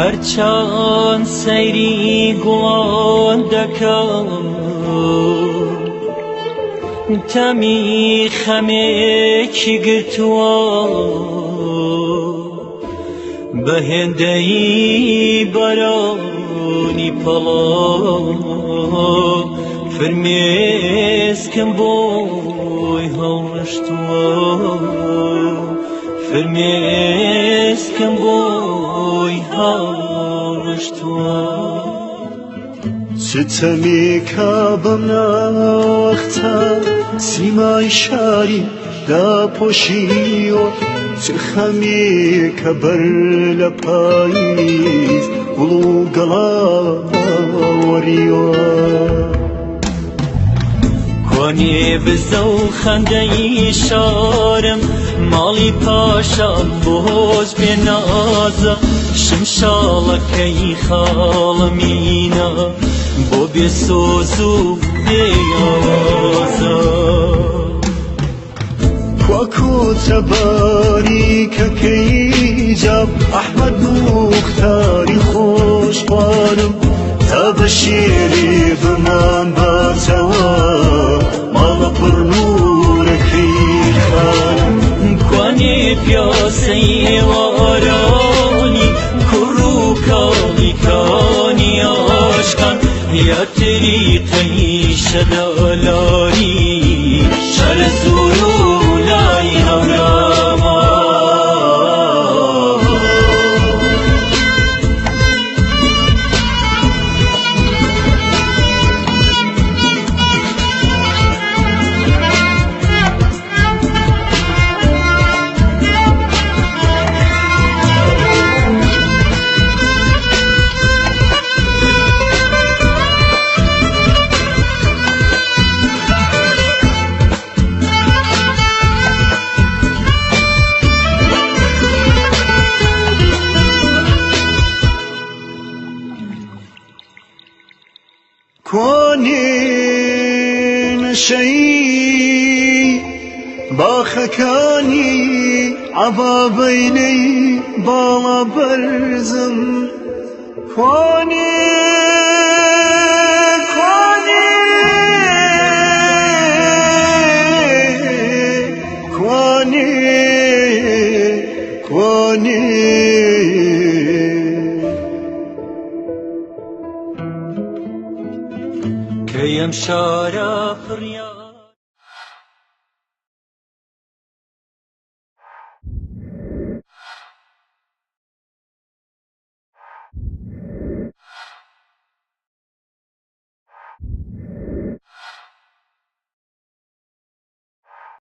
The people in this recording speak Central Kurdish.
هەرچەند سەیری گوڵان دەکەم تەمی خەمێکی گرتووە بە هێندەی بەرانی پەڵا فرمێسکم بۆی هەڵڕشتووە فرمێسکم بۆی هەڵڕشتووە. چ تەمێکە بەم ناوەختە سیمای شاری داپۆشیوە، چ خەمێکە بەر لە پاییز گوڵ و گەڵا وەریوە. کوانێ بزە و خەندەی شارم، ماڵی پاشام بۆش بێ نازە، شمشاڵەکەی خاڵەمینا بۆ بێ سۆز و بێ ئاوازە. کوا کۆچە باریکەکەی جام ئەحمەد موختاری خۆشخوارم، تا بە شێرێ بمان باتەوە ماڵە پڕ نوورەکەی خانم. کوانێ پیاسەی ئێوارانی کوڕ و کاڵی کانی ئاشقان، یا تریقەی شەدالاری شەرە زۆر و لای هەورامان. کوانێ نەشەی باخەکانی عەبابەینەی باڵا بەرزم، کوانێ کوانێ کوانێ کوانێ. کەیم شارە